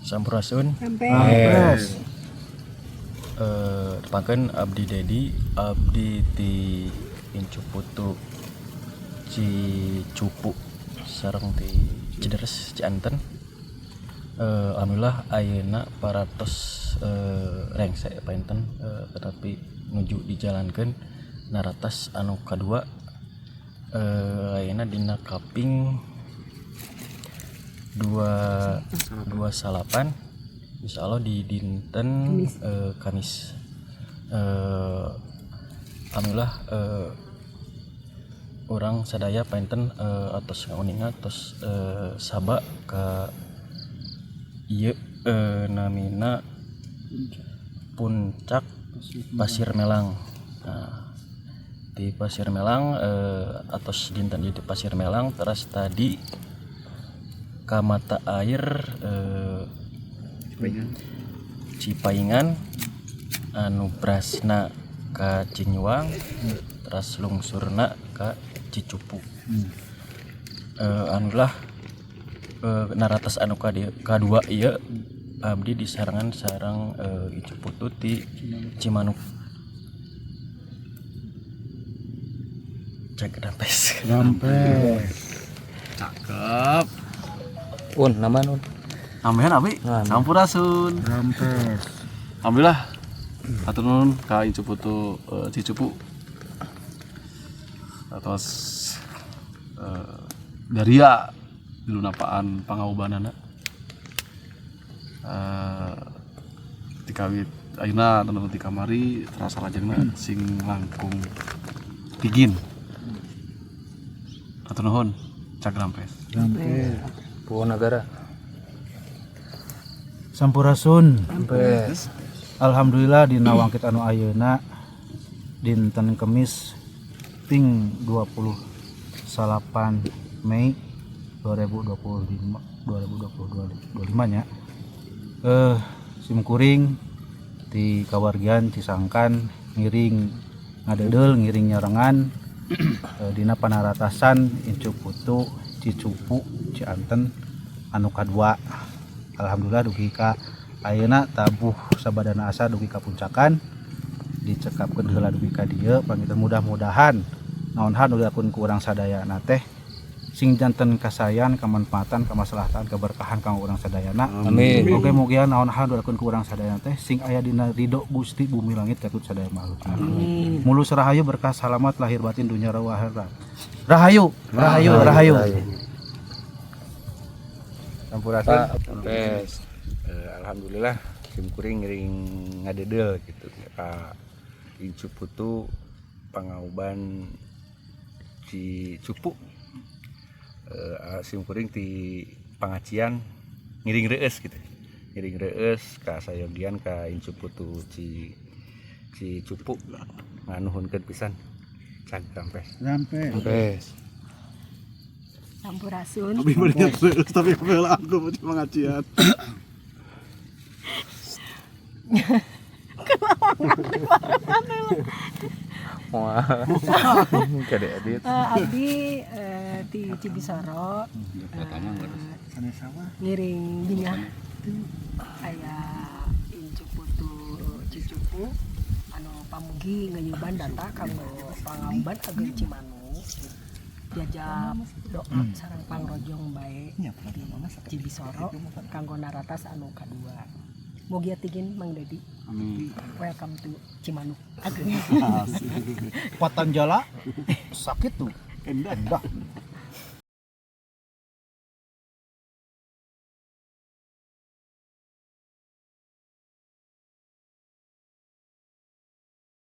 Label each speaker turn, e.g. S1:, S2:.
S1: Sampurasun.
S2: Rampes.
S1: Tepangkeun abdi Dedi, abdi ti Incu Putu Cicupu sareng ti Cideres Cianten. Alhamdulillah ayeuna parantos rengse panginten, tetapi nuju dijalankeun naratas anu kadua, ayeuna dina kaping dua dua salapan, insyaallah di dinten Kamis. Alhamdulillah urang sadaya panginten atos ngauninga, tos saba ka ieu, namina Puncak Pasir Melang. Nah, di Pasir Melang, atos dinten ieu di Pasir Melang, terus tadi ka mata air Cipaingan anu brasna ka Cinyuang, terus lungsurna ka Cicupu. Alhamdulillah naratas anu kadua ieu abdi disarengan sareng Incu Putu ti Cimanuk. Cek rampes.
S2: Rampes.
S3: Cakep.
S4: Un, nama un.
S3: Nambahan abi. Sampurasun.
S2: Rampes.
S3: Alhamdulillah. Hatur nuhun ka Incu Putu Cicupu. Atos daria dilunapaan pangaubanana. Dikawit ayeuna teu di kamari terasa lajengna sing langkung pigin. Hatur nuhun, cak rampes.
S2: Rampes.
S4: Purwanagara.
S2: Sampurasun.
S4: Rampes.
S2: Alhamdulillah dina wangkit anu ayeuna dinten Kemis ping 29 Mei 2025 2025 nya. Simkuring di kawargian Cisangkan ngiring ngadedeul ngiring nyarengan dina panaratasan Incu Putu Cicupu Cianten anu kadua. Alhamdulillah dugi ka ayeuna tabuh sabadana asa dugi ka puncakan dicekapkeun heula dugi ka dieu panginten. Mudah-mudahan naon hal nu dilakukeun ku urang sadayana teh sing janten kasayan, kamanfaatan, kamaslahatan, keberkahan kanggo urang sadayana.
S4: Amin.
S2: Oke, mugia naon hal nu dilakukeun ku urang sadayana teh sing aya dina ridho Gusti bumi langit katut sadaya makhluk. Amin. Mulus rahayu, berkah salamat lahir batin dunya akhirat. Rahayu, rahayu, rahayu.
S5: Sampurasun.
S4: Rampes.
S5: Alhamdulillah simkuring ngiring ngadedeul gitu ka Incu Putu pangauban Cicupu. Simkuring ti pangacian ngiring reueus gitu, ngiring reueus ka sayogian ka Incu Putu Cicupu, nganuhunkeun pisan, cag rampes.
S2: Rampes.
S4: Rampes.
S6: Sampurasun.
S3: Tapi bener terus tapi bela aku mau pengajian.
S4: Wah. Kade edit.
S6: Abdi ti Cibisoro, ngiring bingah aya Incu Putu Cicupu anu pamugi ngayuban data kanggo pangauban ageng Cimanuk, jajab doa sareng pangrojong bae di Cibisoro kanggo naratas anu kadua. Mugia tigin Mang Dedi.
S3: Amin.
S6: Welcome to Cimanuk Ageng.
S2: Patanjala sakit tuh. Endah.